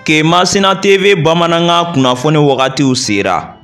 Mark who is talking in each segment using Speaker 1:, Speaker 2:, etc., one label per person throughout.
Speaker 1: Kemasina TV bamanankan kunnafoni wagatiw sera.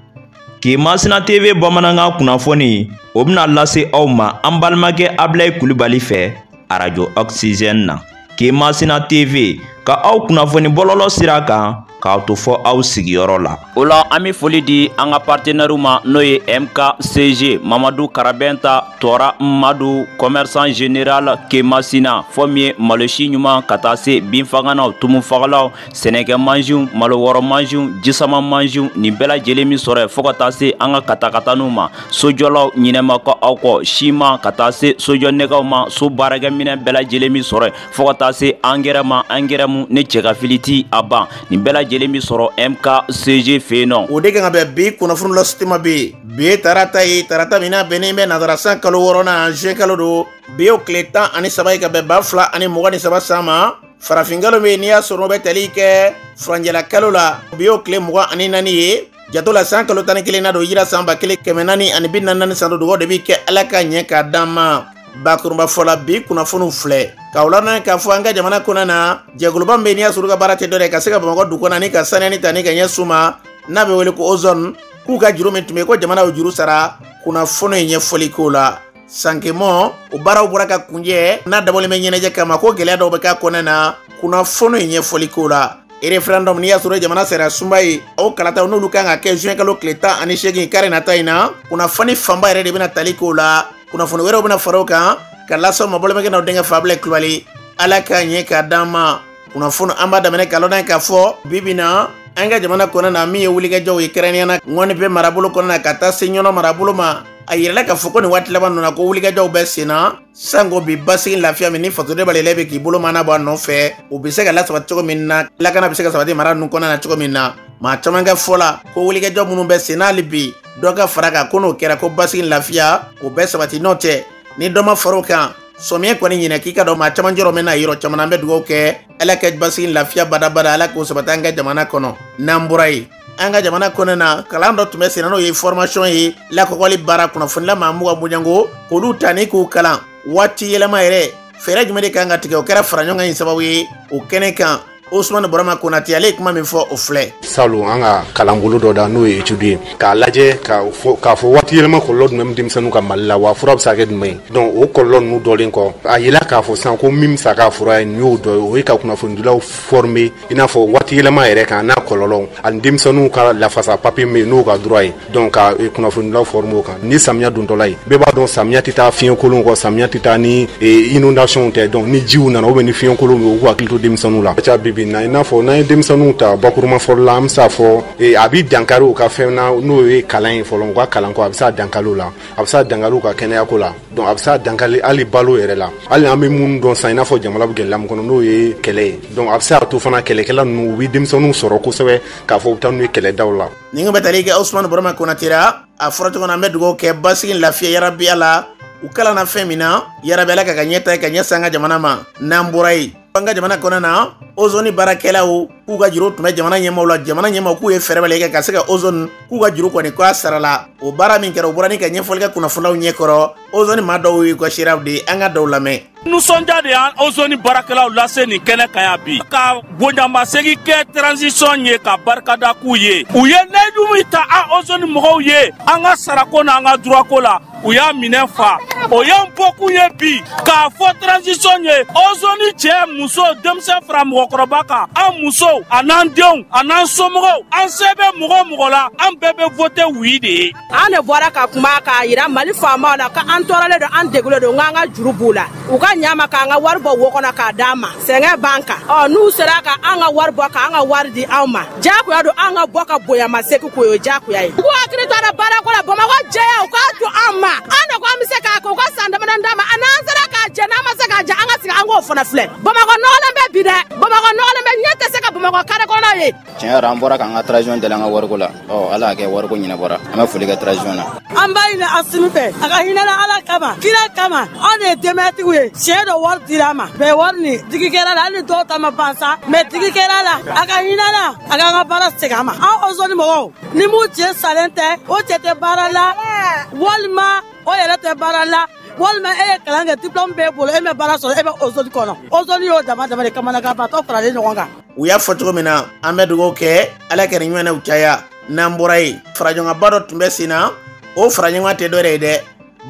Speaker 1: Kemasina TV bamanankan kunnafoni o bɛna lase aw ma an balimakɛ Abilaye Kulibali fɛ arajo Oxygène na. Kemasina TV ka aw kunnafoni bɔlɔlɔ sira kan k'aw to fɔ aw sigiyɔrɔ la. O la an bɛ foli di an ka partenaires ma n'o ye MKCG Mamadu Karabɛnta Tɔra Madu commerçant général Kemasina fɔ min ye malosi ɲuman ka taa se binfaganaw tumufagalaw sɛnɛkɛ mansinw malo wɔrɔ mansinw jisama mansinw nin bɛɛ lajɛlen min sɔrɔ yen fo ka taa se an ka katakataniw ma sojɔlaw ɲinɛma kɔ aw kɔ siman ka taa se sojɔ nɛgɛw ma so baarakɛminɛn bɛɛ lajɛlen min sɔrɔ yen fo ka taa se angɛrɛ ma angɛrɛ mu ne cɛ ka fili ti a ban nin bɛɛ lajɛlen min sɔrɔ MKCG fɛ yen nɔ.
Speaker 2: O de kan ka bɛn bi kunnafoni lasitema bɛ bi ye tarata ye tarata min n'a bɛnnen bɛ nanzara san kalo wɔɔrɔnan juin kalo don bi y'o tile 13 ye ka bɛn 2023 san ma farafin kalo min n'i y'a sɔrɔ o bɛ tali kɛ furanjɛla kalo la bi y'o tile 24 ye jato la san kalo 11 na don yira san 1444 san don dugawu de bi kɛ ala ka ɲɛ k'a d'an ma. Bakurunba fɔla bi kunnafoniw filɛ k'aw ladɔnniya k'a fɔ an ka jamana kɔnɔ na jɛkuluba min bɛ yen n'i y'a sɔrɔ u ka baara tɛ dɔ ye ka se ka Bamakɔ dugu kɔnɔ ani ka saniyani ta ni ka ɲɛsin u ma n'a bɛ wele ko ozone k'u ka juru min tun bɛ yen ko jamana y'o juru sara kunnafoni ye ɲɛfɔli k'o la. Sankemɔ o baaraw bɔra ka kunjɛ n'a dabɔlen bɛ ɲɛnajɛ kama ko gɛlɛya dɔw bɛ k'a kɔnɔ na kunnafoni ye ɲɛfɔli k'o la. Référendum n'i y'a sɔrɔ jamana sariya sunba ye o kalataw n'olu kan ka kɛ juin kalo tile 18 kari nata in na kunnafoni fanba yɛrɛ de bɛna tali k'o la. Kunnafoni wɛrɛw bɛna fara o kan ka lase aw ma balimakɛ n'aw denkɛ Fabilɛ Kulubali ala k'a ɲɛ k'a d'an ma. Kunnafoni an b'a daminɛ k'a lɔn k'a fɔ bi bi na an ka jamana kɔnɔ na min ye wulikajɔw ye kɛrɛnkɛrɛnnenya la Ŋɔnipɛ marabolo kɔnɔ na ka taa se Ɲɔnɔ marabolo ma a yirala k'a fɔ ko nin waati laban ninnu na ko wulikajɔw bɛ sen na sanko bi basigi lafiya min ni fasoden b'ale bɛ k'i bolo mana bɔ a nɔfɛ o bɛ se ka lasabati cogo min na lakana bɛ se ka sabati mara ninnu kɔnɔna na cogo min na maa caman ka fɔ la ko wulikajɔ minnu bɛ sen na hali bi dɔ ka fara kan ko n'o kɛra ko basigi lafiya o bɛ sabati n'o tɛ ni dɔ ma fara o kan sɔmiɲɛ kɔni ɲinɛ k'i ka dɔn maa caman jɔrɔ mɛn na yɔrɔ caman an bɛ dugawu kɛ ala ka basigi lafiya badabada ala k'o sabati an ka jamana kɔnɔ. N'an bɔra yen an ka jamana kɔnɔ na kalan dɔ tun bɛ sen na n'o ye formation ye lakɔkɔli baara kunnafonila maa 20 bonyanko k'olu ta ni k'u kalan waati yɛlɛma yɛrɛ fɛɛrɛ jumɛn de kan ka tigɛ o kɛra fara ɲɔgɔn kan in sababu ye o kɛnɛ kan Ousmane Burama Konate ale ye kuma min fɔ o filɛ.
Speaker 3: Salon an ka kalanbolo dɔ da n'o ye étude ye k'a lajɛ k'a fɔ waati yɛlɛma kɔlɔlɔ jumɛn bɛ denmisɛnninw ka Mali la wa fura bɛ se ka kɛ jumɛn ye donc o kɔlɔlɔ ninnu dɔlen kɔ a yira k'a fɔ sisan ko min bɛ se k'a fura ye nin y'o dɔ ye o ye ka kunnafonidilaw former i n'a fɔ waati yɛlɛma yɛrɛ kan n'a kɔlɔlɔw ani denmisɛnninw ka lafasa papier min n'o ka droit ye donc ka kunnafonidilaw former o kan ni samiya dontɔla ye bɛɛ b'a dɔn samiya tɛ taa fiɲɛkolon kɔ samiya tɛ taa ni inondation tɛ donc ni jiw nana ou bien ni fiɲɛkolon bɛ u k'u hakili to denmisɛnninw la. Ca bi na i n'a fɔ n'an ye denmisɛnninw ta bakuruma fɔlɔ la an bɛ se k'a fɔ a bɛ dankari u ka fɛn na n'o ye kalan ye fɔlɔ u ka kalanko a bɛ se ka dankari u la a bɛ se ka dankari u ka kɛnɛyako la donc a bɛ se ka dankari hali balo yɛrɛ la hali an bɛ minnu dɔn sisan i n'a fɔ jamana bɛ gɛlɛya min kɔnɔ n'o ye kɛlɛ ye donc a bɛ se ka to fana kɛlɛkɛla ninnu u bɛ denmisɛnninw sɔrɔ kosɛbɛ k'a fɔ u bɛ taa n'u ye kɛlɛdaw la.
Speaker 2: Nin bɛ tali kɛ Ousmane Burama Konate la a fɔra cogo min na an bɛ dugawu kɛ basigi lafiya yarabi ala u kalanna fɛn min na yarabi ala ka ɲɛ ta ka ɲɛ san an ka jamana ma. N'an bɔra yen an ka jamana kɔnɔ na ozone baarakɛlaw k'u ka juru tun bɛ jamana ɲɛmaaw la jamana ɲɛmaaw k'u ye fɛɛrɛ bɛɛ kɛ ka se ka ozone k'u ka juru kɔni k'a sara la o baara min kɛra o bɔra ni ka ɲɛfɔli kɛ kunnafoniyaw ɲɛkɔrɔ ozone maa dɔw y'u ka seereyaw di an ka dɔw lamɛn.
Speaker 4: Nisɔndiya de y'an ozone baarakɛlaw lase nin kɛnɛ kan yan bi ka bonyamasegin kɛ transition ye ka barikada k'u ye u ye layidu min ta an ozone mɔgɔw ye an ka sarako n'an ka droit ko la u y'a minɛ fa o y'an bɔkun ye bi k'a fɔ transition ye ozone cɛ muso denmisɛn fara mɔgɔkɔrɔba kan an musow a n'an denw a n'an somɔgɔw an se bɛ mɔgɔ mɔgɔ la an bɛɛ bɛ voter oui de ye.
Speaker 5: An de bɔra ka kuma k'a yira Mali faamaw la k'an tɔɔrɔlen don an degunnen don k'an ka juru b'u la u ka ɲa ma k'an ka wari bɔ wo kɔnɔ k'a d'an ma sɛgɛn b'an kan ɔ n'u sera ka an ka wari bɔ k'an ka wari di anw ma diyagoya don an ka bɔ ka bonyamasegin k'o ye diyagoya ye. U k'u hakili to an na baarako la Bamakɔ jɛya u k'a to an ma an de ko an bɛ se k'a kɛ u ka san damadɔni d'an ma n'an sera k'a jɛ n'an ma se k'a jɛ an ka sigi an k'o fana filɛ Bamakɔ nɔgɔlen bɛ bi dɛ Bamakɔ nɔgɔlen bɛ ɲɛ tɛ se ka Bamakɔ kare kɔnɔ ye.
Speaker 6: Tiɲɛ yɛrɛ an bɔra k'an ka transition deli an ka wariko la ɔ ala y'a kɛ wariko ɲɛnabɔra an bɛ foli kɛ transition na.
Speaker 7: An b'a ɲini Asimi fɛ a ka hinɛ ala kama kira kama anw de ye denbayatigiw ye tiɲɛ dɔ wari dira an ma mɛ wari nin digi kɛra la hali ni dɔw ta ma ban sa mɛ digi kɛra la a ka hinɛ la a k'an ka baara segin a ma an ozone mɔgɔw ni mun cɛ salen tɛ o cɛ tɛ baara la walima o yɛrɛ tɛ baara la walima e ye kalan kɛ diplôme b'e bolo e ma baara sɔrɔ e bɛ ozone kɔnɔ ozone y'o dama dama de kamanagan batɔ faralen ɲɔgɔn kan.
Speaker 2: U y'a fɔ cogo min na, an bɛ dugawu kɛ Ala ka nin ɲɔgɔnnaw caya. N'an bɔra yen, faraɲɔgɔnba dɔ tun bɛ sen na, o faraɲɔgɔn tɛ dɔwɛrɛ ye dɛ,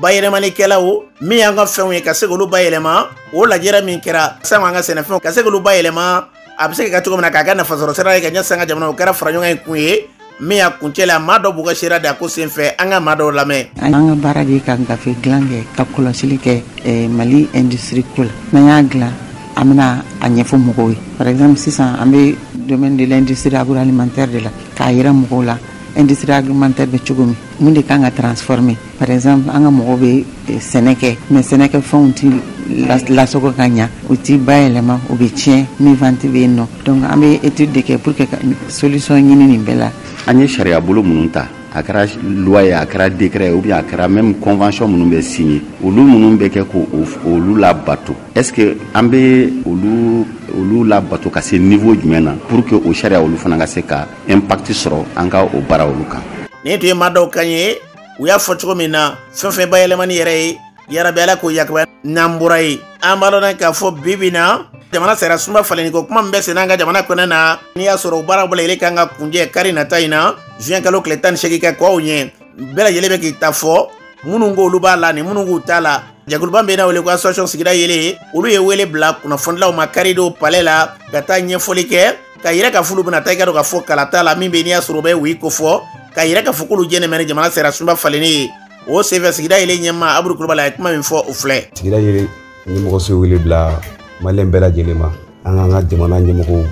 Speaker 2: bayɛlɛmalikɛlaw min y'an ka fɛnw ye ka se k'olu bayɛlɛma. O lajɛrɛ min kɛra sango an ka sɛnɛfɛnw ka se k'olu bayɛlɛma, a bɛ se ka kɛ cogo min na k'a kɛ nafasɔrɔ sira ye ka ɲɛsin an ka jamana, o kɛra faraɲɔgɔn in kun ye. Min y'a kuncɛ la, maa dɔ b'u ka sira da ko senfɛ, an ka maa dɔw lamɛn.
Speaker 8: An ka baara de ye ka gafe dilan kɛ, ka kɔlɔsili kɛ Mali industrie ko la. N'an y'a dilan, an bɛna a ɲɛfɔ mɔgɔw ye. Par exemple, sisan an bɛ domaine de l'industrie agroalimentaire de la, k'a yira mɔgɔw la industrie agroalimentaire bɛ cogo min, mun de kan ka transformer. Par exemple, an ka mɔgɔw bɛ sɛnɛ kɛ, mais sɛnɛkɛfɛnw ti lasago ka ɲa, u ti bayɛlɛma, u bɛ tiɲɛ, min vente bɛ yen nɔ. Donc an bɛ étude de kɛ pour que ka solution ɲini nin bɛɛ la.
Speaker 9: An ye sariya bolo minnu ta, a kɛra loi ye, a kɛra décret ye, ou bien a kɛra même convention minnu bɛ signé, olu minnu bɛ kɛ k'olu labato, est ce que an bɛ olu labato ka se niveau jumɛn na pour que o sariya olu fana ka se ka impact sɔrɔ an ka o baara olu kan?
Speaker 2: Nin tun ye maa dɔw kan ye, u y'a fɔ cogo min na, fɛn fɛn bayɛlɛmani yɛrɛ ye, yarabi Ala k'o yakuba. N'an bɔra yen, an b'a dɔn k'a fɔ bi bi na, jamana sariya sunba falenni ko kuma min bɛ sen an ka jamana kɔnɔ na, n'i y'a sɔrɔ o baara bɔla ele kan ka kunjɛ kari nata in na, juin kalo tile 18 kɛ kɔw ɲɛ, bɛɛ lajɛlen bɛ k'i ta fɔ, minnu k'olu b'a la ni minnu k'u t'a la. Jɛkuluba min bɛ n'a wele ko association sigida yelen, olu ye wele bila kunnafonidilaw ma kari don palais la ka taa ɲɛfɔli kɛ, ka yira k'a fɔ olu bɛna taa i ka dɔn k'a fɔ kalata la min bɛ n'i y'a sɔrɔ o bɛ oui ko fɔ, ka yira k'a fɔ k'olu jɛnnen bɛ ni jamana sariya sunba falenni ye. O senfɛ, sigida yelen ɲɛmaa Abudu Kulubali a ye kuma min fɔ, o filɛ.
Speaker 10: Sigida yelen ɲɛmɔgɔso wele bila maliyɛn bɛɛ lajɛlen ma, an k'an ka jamana ɲɛmɔgɔw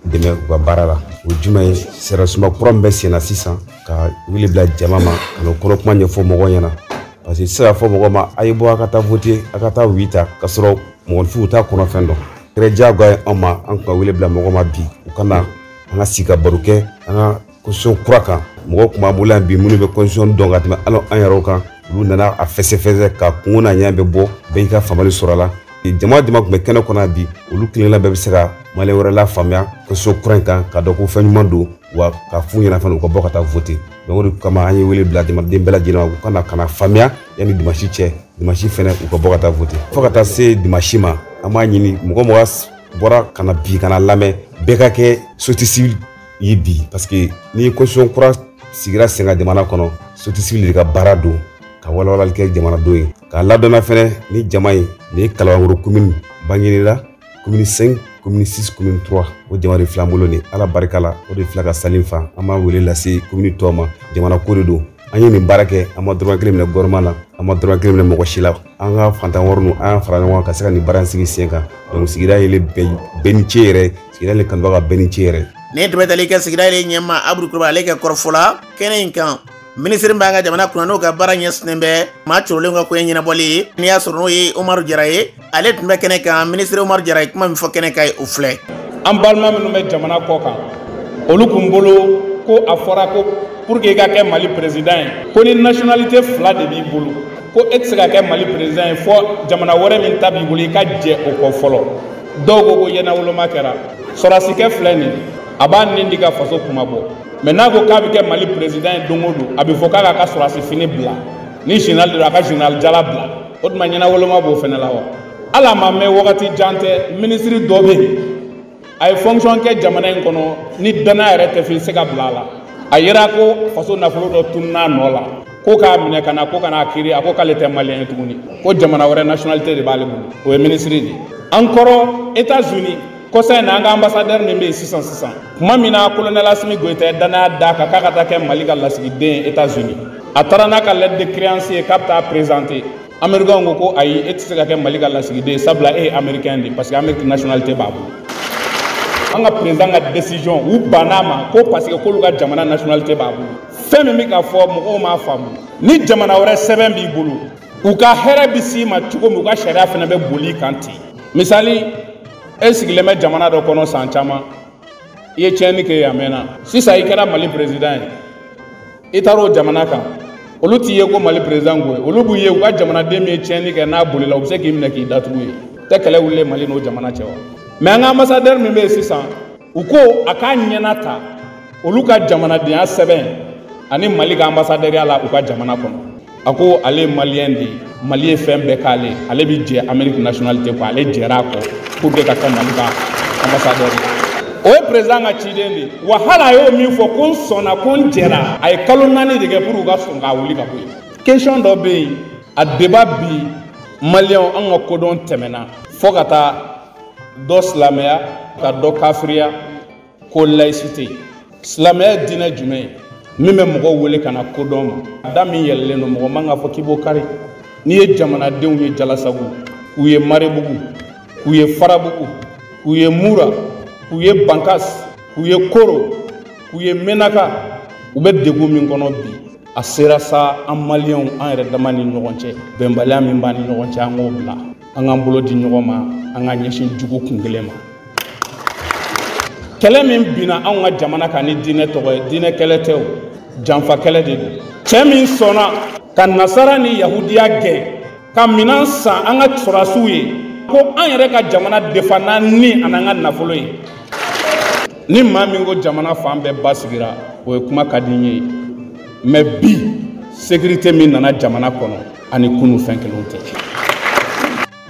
Speaker 10: dɛmɛ u ka baara la. O jumɛn ye? Sariya sunba kura min bɛ sen na sisan, ka wele bila jama ma ka n'o kɔnɔ kuma ɲɛfɔ mɔgɔw ɲɛna, parce que i tɛ se k'a fɔ mɔgɔ ma a ye bɔ a ka taa voter, a ka taa oui ta, k'a sɔrɔ mɔgɔninfinw t'a kɔnɔ fɛn dɔn. Kɛra diyagoya ye anw ma, an kun ka wele bila mɔgɔ ma bi, u ka na an ka sigi ka baro kɛ an ka constitution kura kan. Mɔgɔw tun b'an bolo yan bi minnu bɛ constitution dɔn ka tɛmɛ hali an yɛrɛw kan, olu nana a fɛsɛfɛsɛ ka kungo n'a ɲɛ bɛɛ bɔ, bɛɛ y'i ka faamuyali sɔrɔ a la. Jama jama tun bɛ kɛnɛ kɔnɔ bi, olu kelenkelenna bɛɛ bɛ se ka maliyɛn wɛrɛ lafaamuya constitution kura in kan, ka dɔn ko fɛn ɲuman don, wa ka f'u ɲɛna fana u ka bɔ ka taa voter. Donc o de kama an ye wele bila jamanaden bɛɛ lajɛlen ma, u ka na ka na faamuya yanni dimanche cɛ, dimanche fɛnɛ u ka bɔ ka taa voter. Fo ka taa se dimanche ma, an b'a ɲini mɔgɔ mɔgɔ bɔra ka na bi ka na lamɛn, bɛɛ ka kɛ société civile ye bi, parce que ni constitution kura sigira sen kan jamana kɔnɔ, société civile de ka baara don ka walawalali kɛ jamanadenw ye. K'a ladɔnna fɛnɛ ni jama ye, nin ye Kalabankɔrɔ commune Bangineda, commune 5, commune 6, commune 3, o jama de filɛ an bolo nin, Ala barika la, o de filɛ ka sali fa. An b'a wele lase commune tɔw ma, jamana ko de don. An ye nin baara kɛ, an ma dɔrɔmɛ kelen minɛ gouvernement la, an ma dɔrɔmɛ kelen minɛ mɔgɔ si la. An ka fantan wari ninnu, an y'a fara ɲɔgɔn kan ka se ka nin baara in sigi sen kan. Donc sigida yelen bɛɛ ni ce yɛrɛ, sigida yelen kanubaga bɛɛ ni ce yɛrɛ.
Speaker 2: Nin tun bɛ tali kɛ sigida yelen ɲɛmaa Abudu Kulubali ale kɛ kɔrɔfɔ la kɛnɛ in kan. Minisiri b'an ka jamana kunna n'o ka baara ɲɛsinnen bɛ maa corolenw ka koɲɛ ɲɛnabɔli ye, n'i y'a sɔrɔ n'o ye Umaru Jara ye, ale tun bɛ kɛnɛ kan. Minisiri Umaru Jara ye kuma min fɔ kɛnɛ kan ye, o filɛ.
Speaker 11: An balima minnu bɛ jamana kɔ kan, olu kun bolo ko a fɔra ko pour que i ka kɛ Mali président ye, ko ni nationalité fila de b'i bolo, ko e tɛ se ka kɛ Mali président ye fɔ jamana wɛrɛ min ta b'i bolo i ka jɛ o kɔ fɔlɔ. Dɔw ko ko ɲɛnawoloma kɛra. Sɔrɔdasikɛ filɛ nin ye, a b'a nin di ka faso kuma bɔ, mais n'a ko k'a bɛ kɛ Mali président ye don o don, a bɛ fɔ k'a k'a ka sɔrɔdasi fini bila, ni général de don a ka général jala bila. O tuma ɲɛnawoloma b'o fɛnɛ la wa? Hali a ma mɛn wagati jan tɛ, minisiri dɔ bɛ yen, a ye fonction kɛ jamana in kɔnɔ, ni danaya yɛrɛ tɛ f'i se ka bila a la. A yera ko faso nafolo dɔ tununna a nɔ la, ko k'a minɛ ka na, ko ka n'a kiiri, a ko k'ale tɛ maliyɛn ye tuguni, ko jamana wɛrɛ nationalité de b'ale bolo, o ye minisiri de ye. An kɔrɔ États-Unis, kɔsa in na an ka ambassadeur min bɛ yen sisan sisan, tuma min na colonel Assimi Goïta ye danaya d'a kan k'a ka taa kɛ Mali ka lasigiden ye États-Unis, a taara n'a ka lettre de créance ye k'a bɛ taa présenter. Américain ko ko ayi, e tɛ se ka kɛ Mali ka lasigiden ye, sabula e ye américain de ye, parce que Amérique nationalité b'a bolo. An ka président ka décision, u bann'a ma ko parce que k'olu ka jamana nationalité b'a bolo. Fɛn min bɛ ka fɔ mɔgɔw m'a faamu, ni jamana wɛrɛ sɛbɛn b'i bolo, u ka hɛrɛ bɛ s'i ma cogo min, u ka sariya fana bɛ boli i kan ten. Misali, e sigilen bɛ jamana dɔ kɔnɔ san caman, i ye tiɲɛni kɛ yen a mɛnna, sisan i kɛra Mali président ye, i taara o jamana kan, olu t'i ye ko Mali président ko ye, olu b'u ye u ka jamanaden min ye tiɲɛni kɛ n'a bolila, u bɛ se k'i minɛ k'i datugu ye. Tɛ kɛlɛ wulilen Mali n'o jamana cɛ wa? Mais an ka ambassadeur min bɛ yen sisan, u ko a k'a ɲɛna ta olu ka jamanadenya sɛbɛn ani Mali ka ambassadeur la u ka jamana kɔnɔ. A ko ale ye maliyɛn de ye, Mali ye fɛn bɛɛ k'ale, ale bɛ jɛ Amérique nationalité kɔ, ale jɛra a kɔ pour que ka kɛ Mali ka ambassadeur ye. O ye président ka ciden de ye. Wa hali a y'o min fɔ ko n sɔnna ko n jɛra, a ye kalo 4 de kɛ pour u ka sɔn k'a wuli ka bɔ yen. Question dɔ bɛ yen, a débat bi maliyɛnw an ka kodɔn tɛmɛna fo ka taa dɔ silamɛya ka dɔ kafiriya ko laïcité. Silamɛya ye diinɛ jumɛn ye min bɛ mɔgɔw wele ka na kodɔn ma? Da min yɛlɛlen don, mɔgɔ man k'a fɔ k'i b'o kari. N'i ye jamanadenw ye Jalasagu, k'u ye Marebugu, k'u ye Farabugu, k'u ye Mura, k'u ye Bankas, k'u ye Koro, k'u ye Menaka, u bɛ degun min kɔnɔ bi, a sera sa an maliyɛnw an yɛrɛ dama ni ɲɔgɔn cɛ, bɛnbaliya min b'an ni ɲɔgɔn cɛ, an k'o bila, an k'an bolo di ɲɔgɔn ma, an k'an ɲɛsin jugu kun kelen ma. Kɛlɛ min binna anw ka jamana kan ni diinɛ tɔgɔ ye, diinɛ kɛlɛ tɛ o, janfa kɛlɛ de don. Cɛ min sɔnna ka nasara ni yahudiya gɛn ka minɛn san an ka sɔrɔdasiw ye ko an yɛrɛ ka jamana defa n'an ni a n'an ka nafolo ye. Ni maa min ko jamana fan bɛɛ basigira, o ye kuma ka di n ye. Mais bi sécurité min nana jamana kɔnɔ ani kunu fɛn kelenw tɛ.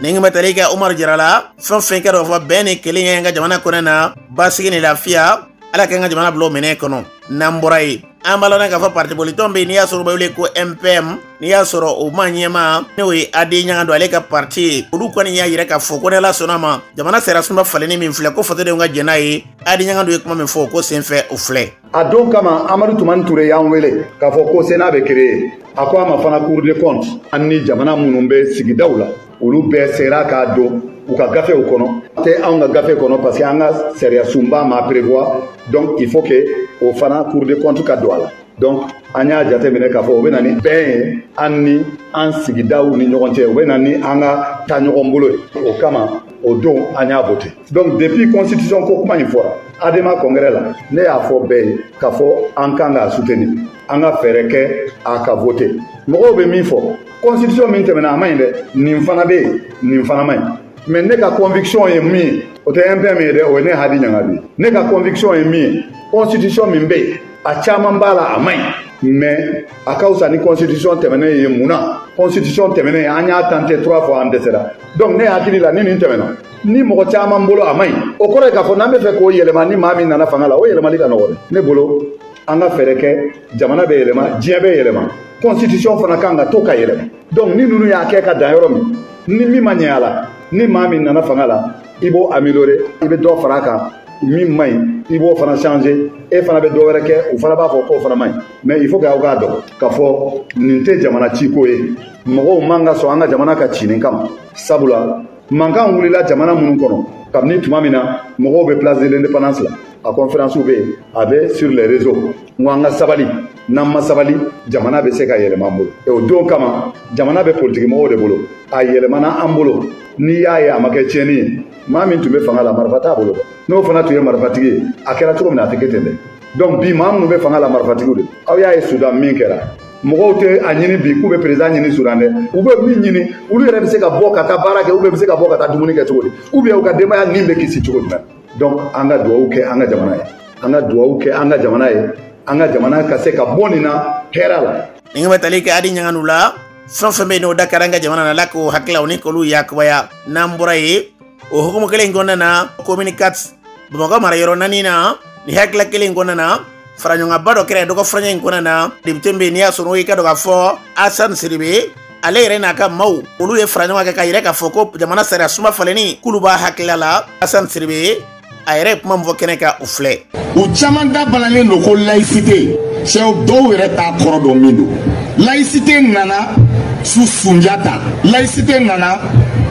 Speaker 2: Ni bɛ tali kɛ Umaru Jara la, fɛn fɛn kɛra fɔ bɛn ni kelen ye an ka jamana kɔnɔ na, basigi ni lafiya, Ala k'an ka jamana bila o minɛn kɔnɔ. N'an bɔra yen, an b'a lɔn k'a fɔ parti politiki bɛ yen, n'i y'a sɔrɔ u bɛ wele ko MPM, n'i y'a sɔrɔ o ma ɲɛma n'o ye AD Ɲagando ale ka parti ye, olu kɔni y'a yira k'a fɔ ko ni Ala sɔnna ma, jamana sariya sunba falenni min filɛ ko fasodenw ka jɛn n'a ye. AD Ɲagando ye kuma min fɔ o ko senfɛ, o filɛ.
Speaker 12: A don kama Amadu Tumani Ture y'an wele k'a fɔ ko Sénat bɛ créer. A ko a ma fana Cour des comptes, an ni jamana minnu bɛ sigidaw la, olu bɛɛ sera k'a don u ka gafew kɔnɔ. Tɛ anw ka gafe kɔnɔ parce que an ka sariya sunba ma prévoir, donc il faut que o fana Cour des comptes ka don a la. Donc an y'a jateminɛ k'a fɔ o bɛ na ni bɛn ye an ni an sigidaw ni ɲɔgɔn cɛ, o bɛ na ni an ka taa ɲɔgɔn bolo ye. O kama o don an y'a voté. Donc depuis constitution ko kuma in fɔra ADEMA congrès la, ne y'a fɔ bɛɛ ye k'a fɔ an kan k'a soutenir, an ka fɛɛrɛ kɛ a ka voté. Mɔgɔw bɛ min fɔ, constitution min tɛmɛna a ma ɲi dɛ, nin fana bɛ yen, nin fana ma ɲi. Mais ne ka conviction ye min ye, o tɛ MPM ye dɛ, o ye ne Hadi Ɲangadu ye. Ne ka conviction ye min ye, constitution min bɛ yen, a caman b'a la a ma ɲi, mais a ka fisa ni constitution tɛmɛnen ye. Mun na constitution tɛmɛnen an y'a tenté 3 fois, an dɛsɛra. Donc ne hakili la ni nin tɛmɛna, ni mɔgɔ caman bolo a ma ɲi, o kɔrɔ ye k'a fɔ n'an bɛ fɛ k'o yɛlɛma, ni maa min nana fanga la, o yɛlɛmali ka nɔgɔ dɛ. Ne bolo an ka fɛɛrɛ kɛ, jamana bɛ yɛlɛma, diɲɛ bɛ yɛlɛma, constitution fana kan ka to ka yɛlɛma. Donc ni ninnu y'a kɛ ka dan yɔrɔ min, ni min ma ɲɛ a la, ni maa min nana fanga la, i b'o améliorer, i bɛ dɔ fara a kan, min man ɲi i b'o fana changer, e fana bɛ dɔ wɛrɛ kɛ, o fana b'a fɔ k'o fana man ɲi. Mais il faut que aw k'a dɔn k'a fɔ nin tɛ jamana ciko ye. Mɔgɔw man ka sɔn an ka jamana ka ci nin kama, sabula mankan wulila jamana minnu kɔnɔ kabini tuma min na mɔgɔw bɛ place de l'indépendance la, a conférence bɛ yen, a bɛ sur les réseaux. N ko an ka sabali, n'an ma sabali jamana bɛ se ka yɛlɛma an bolo. O don kama jamana bɛ politiki mɔgɔw de bolo, a yɛlɛmana an bolo. N'i y'a ye a ma kɛ tiɲɛni ye, maa min tun bɛ fanga la marifa t'a bolo dɛ, n'o fana tun ye marifatigi ye, a kɛra cogo min na a tɛ kɛ ten dɛ. Donc bi maa minnu bɛ fanga la marifatigiw de. Aw y'a ye Sudan min kɛra, mɔgɔw tɛ a ɲini bi k'u bɛ président ɲini Sudan dɛ, u bɛ min ɲini, olu yɛrɛ bɛ se ka bɔ ka taa baara kɛ, ou bien bɛ se ka bɔ ka taa dumuni kɛ cogo di, ou bien u ka denbaya nin bɛ kisi cogo jumɛn. Donc an ka dugawu kɛ an ka jamana ye, an ka dugawu kɛ an ka jamana ye, an ka jamana ka se ka bɔ nin na hɛrɛ la.
Speaker 2: Ni bɛ tali kɛ Adi Ɲanganu la, fɛn fɛn bɛ yen n'o da kɛra an ka jamana na, Ala k'o hakililaw ni k'olu yakubaya. N'an bɔra yen, o hukumu kelen in kɔnɔna na, commune 4 Bamakɔ mara yɔrɔ 4 na, nin hakilila kelen in kɔnɔna na, faraɲɔgɔnba dɔ kɛra dɔgɔ furancɛ in kɔnɔna na, député bɛ yen n'i y'a sɔrɔ o y'i ka dɔn k'a fɔ Asan Sidibe, ale yɛrɛ n'a ka maaw olu ye faraɲɔgɔn kɛ k'a yira k'a fɔ ko jamana sariya sunba falenni k'olu b'a hakilila la. Asan Sidibe a yɛrɛ ye kuma min fɔ kɛnɛ kan, o filɛ.
Speaker 13: U caman da balalen don ko laïcité, cɛw dɔw yɛrɛ t'a kɔrɔ dɔn min don. Laïcité nana sous Sunjata, laïcité nana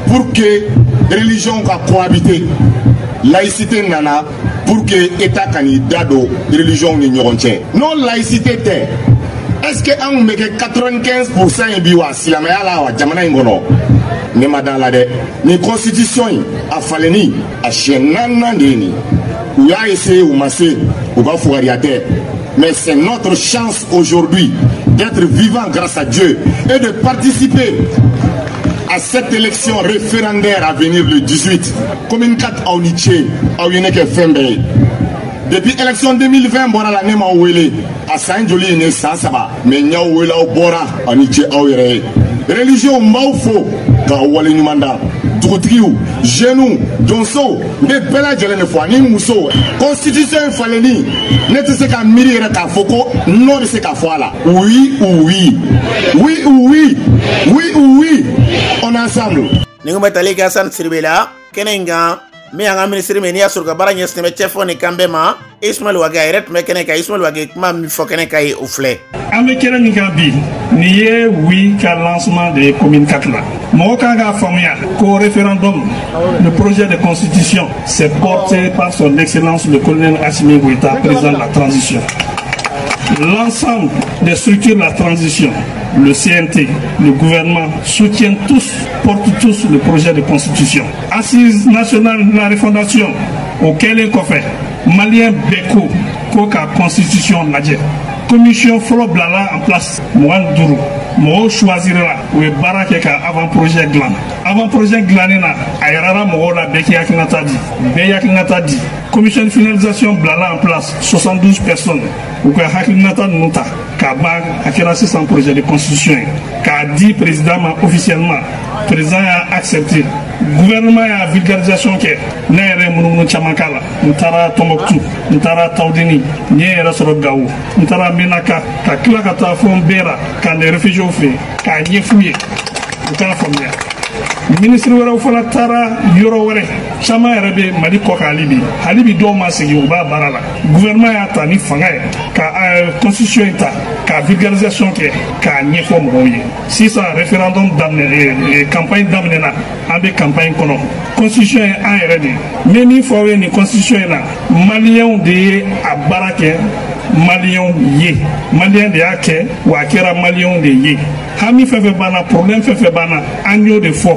Speaker 13: pour que religion ka cohabiter, laïcité nana pour que État kan'i da don religion ni ɲɔgɔn cɛ. N'o laïcité tɛ, est-ce que an kun bɛ kɛ 95% ye bi wa silamɛya la wa jamana in kɔnɔ? Ne ma da la dɛ. Nin constitution in a falenni a siɲɛ 4nan de ye nin. U y'a essayé, u ma se, u ka fugariya tɛ. Mais c'est notre chance aujourd'hui d'être vivant grâce à Dieu et de participer à cette élection référendaire à venir le 18. Commune 4 aw ni ce, aw ye ne kɛ fɛn bɛɛ ye. Depuis élection 2020 bɔra la, ne m'aw wele. A san joli ye ne san 3, mais n y'aw wele, aw bɔra, aw ni ce aw yɛrɛ ye. Religieux n b'aw fo k'aw waleɲuman da. dugutigiw, jeunes, donsow, n bɛ bɛɛ lajɛlen de fo ani musow. Constitution in falenni, ne tɛ se ka miiri yɛrɛ k'a fɔ ko non bɛ se ka fɔ a la. Oui ou oui, oui ou oui, oui ou oui, on est ensemble.
Speaker 2: Ni kun bɛ tali kɛ Hassan Siribe la kɛnɛ in kan, min y'an ka minisiri min n'i y'a sɔrɔ ka baara ɲɛsinnen bɛ cɛfɔ ni kan bɛɛ ma, Ismaël Wagué, a yɛrɛ tun bɛ kɛnɛ kan. Ismaël Wagué, kuma min fɔ kɛnɛ kan ye, o filɛ.
Speaker 14: An bɛ kɛnɛ min kan bi, nin ye oui ka lancement de commune 4 la. Mɔgɔ kan k'a faamuya ko référendum, le projet de constitution, c'est porté par son excellence le colonel Assimi Goïta, président de la transition. L'ensemble des structures de la transition, le CNT, le gouvernement, soutiennent tous, portent tous le projet de constitution. Assise nationale de la refondation, o kɛlen kɔfɛ, malien bɛɛ ko ko ka constitution lajɛ. Commission fɔlɔ bilala en place, 25 mɔgɔw choisirila, u ye baara kɛ ka avant projet dilan. Avant projet dilannen na, a yirara mɔgɔw la, bɛɛ k'i hakilinata di, bɛɛ ye hakilinata di. Commission de finalisation bilala en place, 72 personnes, u ka hakilinata ninnu ta k'a ban, a kɛra sisan projet de constitution ye k'a di président ma officiellement. Président y'a accepté, gouvernement y'a vulgarisation kɛ. Ne yɛrɛ ye munumunu caman k'a la, n taara Tɔnbɔkutu, n taara Tawudeni, n ye n yɛrɛ sɔrɔ Gawo, n taara Menaka, ka tila ka taa fo n Bera ka les réfugiés fɛ yen k'a ɲɛf'u ye, u k'a faamuya. Minisiri wɛrɛw fana taara yɔrɔ wɛrɛ caman yɛrɛ bɛ Mali kɔ kan hali bi. Hali bi dɔw ma segin, u b'a baara la. Gouvernement y'a ta ni fanga ye ka constitution in ta ka vulgarisation kɛ k'a ɲɛfɔ mɔgɔw ye. Sisan référendum daminɛ, campagne daminɛna, an bɛ campagne kɔnɔ. Constitution ye an yɛrɛ de ye. N bɛ min fɔ aw ye nin constitution in na, maliyɛnw de ye a baara kɛ, maliyɛnw ye, maliyɛn de y'a kɛ, wa a kɛra maliyɛnw de ye. Hami fɛn fɛn banna, problème fɛn fɛn banna, an y'o de fɔ,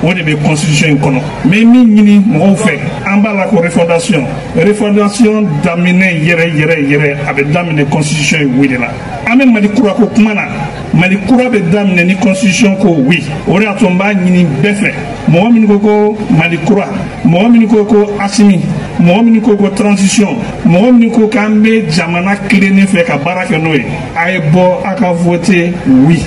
Speaker 14: o de bɛ constitution in kɔnɔ. N bɛ min ɲini mɔgɔw fɛ, an b'a la ko refondation, refondation daminɛ yɛrɛ yɛrɛ yɛrɛ, a bɛ daminɛ constitution in oui de la. An bɛ Mali kura ko kuma na, Mali kura bɛ daminɛ ni constitution ko oui. O de y'a to n b'a ɲini bɛɛ fɛ, mɔgɔ minnu ko ko Mali kura, mɔgɔ minnu ko ko Asimi, mɔgɔ minnu ko ko transition, mɔgɔ minnu ko k'an bɛ jamana tilennen fɛ ka baara kɛ n'o ye, a ye bɔ a ka voter oui.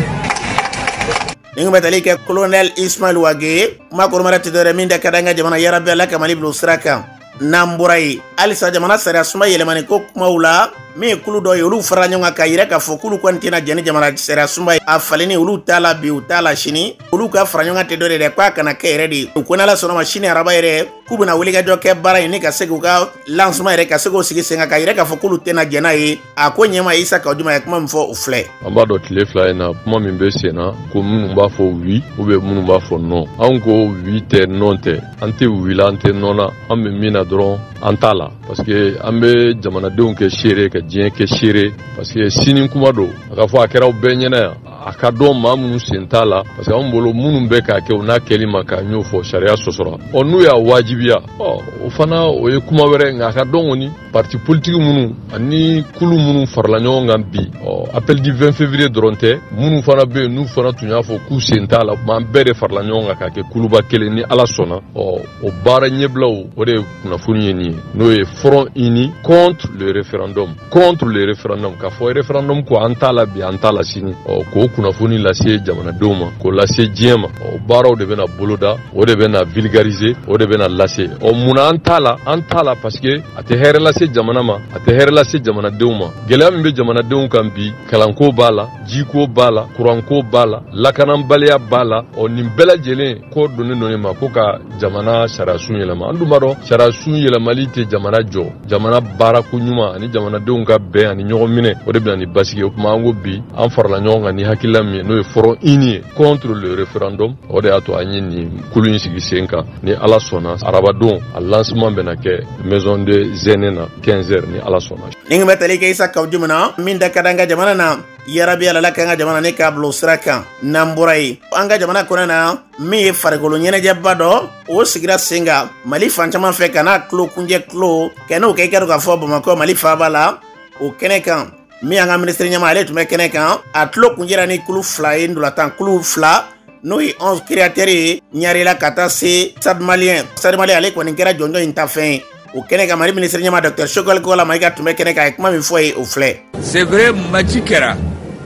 Speaker 2: Ni kun bɛ tali kɛ colonel Ismaël Wagué, kuma kɔrɔmara tɛ dɔwɛrɛ min da ka di an ka jamana yarabi Ala ka Mali bila o sira kan. N'an bɔra yen, halisa jamana sariya suma yɛlɛmani ko kumaw la, min ye kulu dɔ ye, olu farala ɲɔgɔn kan k'a yira k'a fɔ k'olu kɔni tɛna jɛn ni jamana sariya sunba ye. A falenni, olu t'a la bi, u t'a la sini. Olu ka fara ɲɔgɔn kan tɛ dɔ de dɛ, k'a kana kɛ yɛrɛ de. U ko n'Ala sɔnna ma, sini araba yɛrɛ, k'u bɛna wulikajɔ kɛ baara in ni ka se k'u ka lancement yɛrɛ ka se k'o sigi sen kan, k'a yira k'a fɔ k'olu tɛna jɛn n'a ye. A ko ɲɛma Isa Kawu Juma ye kuma min fɔ, o filɛ.
Speaker 15: An b'a dɔn tile 2 in na, kuma min bɛ sen na, ko minnu b'a fɔ oui ou bien minnu b'a fɔ non. Anw ko oui tɛ, non tɛ. An tɛ oui la, an tɛ non na. An bɛ min na dɔrɔn, an t'a la, parce que an bɛ jamanadenw kɛ seere, ka diɲɛ kɛ seere, parce que sini kuma don. A ka fɔ a kɛra aw bɛɛ ɲɛna yan, a ka dɔn maa minnu sen t'a la, parce que anw bolo minnu bɛ k'a kɛ, u n'a kɛli ma k'a y'o fɔ sariya sɔsɔra. Ɔ, n'u y'a wajibiya, ɔ, o fana o ye kuma wɛrɛ. Nka a ka dɔn kɔni, parti politique minnu ani kulu minnu farala ɲɔgɔn kan bi, ɔ, appel du 20 février dɔrɔn tɛ, minnu fana bɛ yen n'u fana tun y'a fɔ k'u sen t'a la, kuma an bɛɛ de farala ɲɔgɔn kan k'a kɛ kuluba kelen ni Ala sɔnna. Ɔ, o baara ɲɛbilaw, o de ye kunnafoni ye nin ye, n'o ye front uni contre le référendum, contre le référendum, k'a fɔ référendum ko an t'a la bi, an t'a la sini. Ɔ, k'o kunnafoni lase jamanadenw ma, k'o lase diɲɛ ma. Ɔ, baaraw de bɛna boloda, o de bɛna vulgariser, o de bɛna lase. Ɔ, munna an t'a la? An t'a la parce que a tɛ hɛrɛ lase jamana ma, a tɛ hɛrɛ lase jamanadenw ma. Gɛlɛya min bɛ jamanadenw kan bi, kalanko b'a la, jiko b'a la, kuranko b'a la, lakanabaliya b'a la. Ɔ, nin bɛɛ lajɛlen ko donnen don ma ko ka jamana sariyasun yɛlɛma. An dun b'a dɔn sariyasun yɛlɛmali tɛ jamana jɔ. Jamana baarako ɲuman ani jamanadenw ka bɛn ani ɲɔgɔn minɛ, o de bɛna ni basigi. O tuma an ko bi an farala ɲɔgɔn kan ni hakilila min ye, n'o ye front uni ye contre le référendum, o de y'a to an ye nin kulu in sigi sen kan. Ni Ala sɔnna, arabadon a lancement bɛna kɛ maison des aînés na 15 heures, ni Ala sɔnna.
Speaker 2: Ni kun bɛ tali kɛ Isa Kawu Juma na, min da ka di an ka jamana na yarabi Ala k'an ka jamana ne k'a bila o sira kan. N'an bɔra yen, an ka jamana kɔnɔ na, min ye farikolo ɲɛnajɛba dɔ, o sigira sen kan Mali fan caman fɛ ka n'a tulo kunjɛ tulo kɛ n'o kɛ, i ka dɔn k'a fɔ Bamakɔ Mali faaba la, o kɛnɛ kan, min y'an ka minisiri ɲɛma, ale tun bɛ kɛnɛ kan. A tulo kunjɛra ni kulu 2 ye, ndolantan kulu 2, n'o ye 11 créateurs ye Ɲarela ka taa se Stade Malien. Stade Malien ale kɔni kɛra jɔnjɔn in ta fɛn ye. O kɛnɛ kan, Mali minisiri ɲɛma Dr Choguel Kokalla Maïga tun bɛ kɛnɛ kan. A ye kuma min fɔ ye, o filɛ.
Speaker 16: C'est vrai, match kɛra.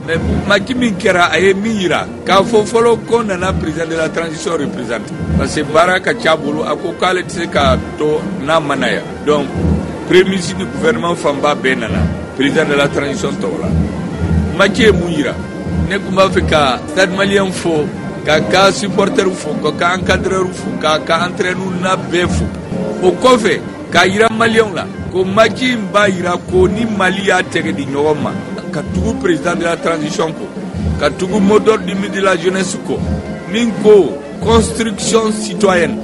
Speaker 16: Mais match min kɛra, a ye min yira k'a fɔ fɔlɔ ko nana président de la transition représente, parce que baara ka ca bolo, a ko k'ale tɛ se ka to n'a ma na yan. Donc premier ministre ni gouvernement fanba bɛɛ nana président de la transition tɔgɔ la. Match ye mun yira? Ne tun b'a fɛ ka Stade Malien fo, ka ka supporter fo, ka ka encadreur fo, ka ka entraîneur na bɛɛ fo. O kɔfɛ, k'a yira Maliyɛnw la ko match in b'a yira ko ni Mali y'a tɛgɛ di ɲɔgɔn ma, ka tugu président de la transition kɔ, ka tugu mot d'ordre du ministre de la jeunesse kɔ, min ko construction citoyenne,